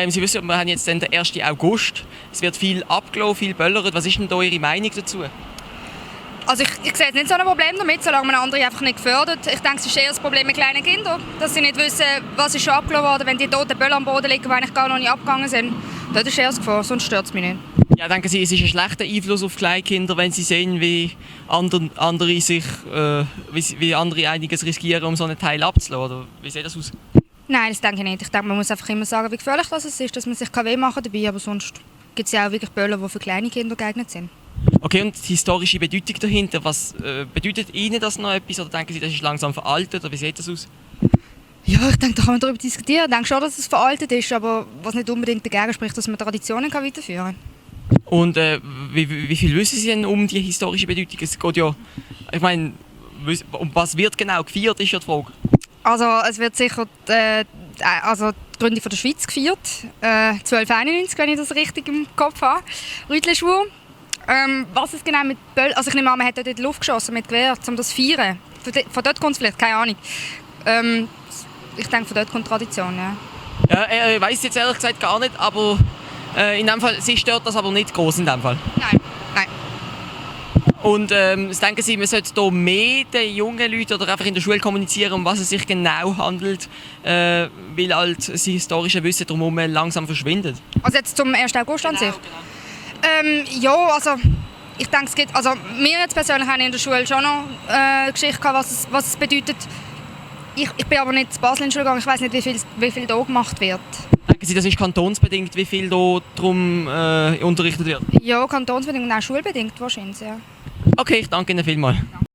Sie wissen, wir haben jetzt den 1. August. Es wird viel abgelaufen, viel böllert. Was ist denn da Ihre Meinung dazu? Also ich sehe jetzt nicht so ein Problem damit, solange man andere einfach nicht gefördert. Ich denke, es ist eher das Problem mit kleinen Kindern, dass sie nicht wissen, was ist schon abgelaufen worden, wenn die toten Böller am Boden liegen, die eigentlich gar noch nicht abgegangen sind. Das ist eher das Gefahr, sonst stört es mich nicht. Ja, denken Sie, es ist ein schlechter Einfluss auf Kleinkinder, wenn sie sehen, wie andere einiges riskieren, um so einen Teil abzulassen? Oder wie sieht das aus? Nein, das denke ich nicht. Ich denke, man muss einfach immer sagen, wie gefährlich das ist, dass man sich weh machen kann dabei, aber sonst gibt es ja auch wirklich Böller, die für kleine Kinder geeignet sind. Okay, und die historische Bedeutung dahinter, was bedeutet Ihnen das noch etwas? Oder denken Sie, das ist langsam veraltet? Oder wie sieht das aus? Ja, ich denke, da kann man darüber diskutieren. Ich denke schon, dass es veraltet ist, aber was nicht unbedingt dagegen spricht, dass man Traditionen weiterführen kann. Und wie viel wissen Sie denn um die historische Bedeutung? Es geht ja, ich meine, um was wird genau gefeiert, ist ja die Frage. Also es wird sicher die Gründung der Schweiz gefeiert, 1291, wenn ich das richtig im Kopf habe, Rütleschwur. Was es genau mit Böll, also ich nehme an, man hat dort in die Luft geschossen mit Gewehr, um das zu feiern. Von dort kommt es vielleicht, keine Ahnung. Ich denke, von dort kommt die Tradition, ja. Ja, ich weiss jetzt ehrlich gesagt gar nicht, aber in dem Fall, Sie stört das aber nicht groß in dem Fall. Nein. Und denken Sie, man sollte hier mehr den jungen Leuten oder einfach in der Schule kommunizieren, um was es sich genau handelt, weil halt das historische Wissen drumherum langsam verschwindet? Also jetzt zum 1. August an sich? Genau. Ja, also ich denke, es gibt, also wir jetzt persönlich haben in der Schule schon noch Geschichte gehabt, was es bedeutet. Ich bin aber nicht zu Basel in die Schule gegangen, ich weiss nicht, wie viel da gemacht wird. Denken Sie, das ist kantonsbedingt, wie viel da darum unterrichtet wird? Ja, kantonsbedingt und auch schulbedingt wahrscheinlich, ja. Okay, ich danke Ihnen vielmals.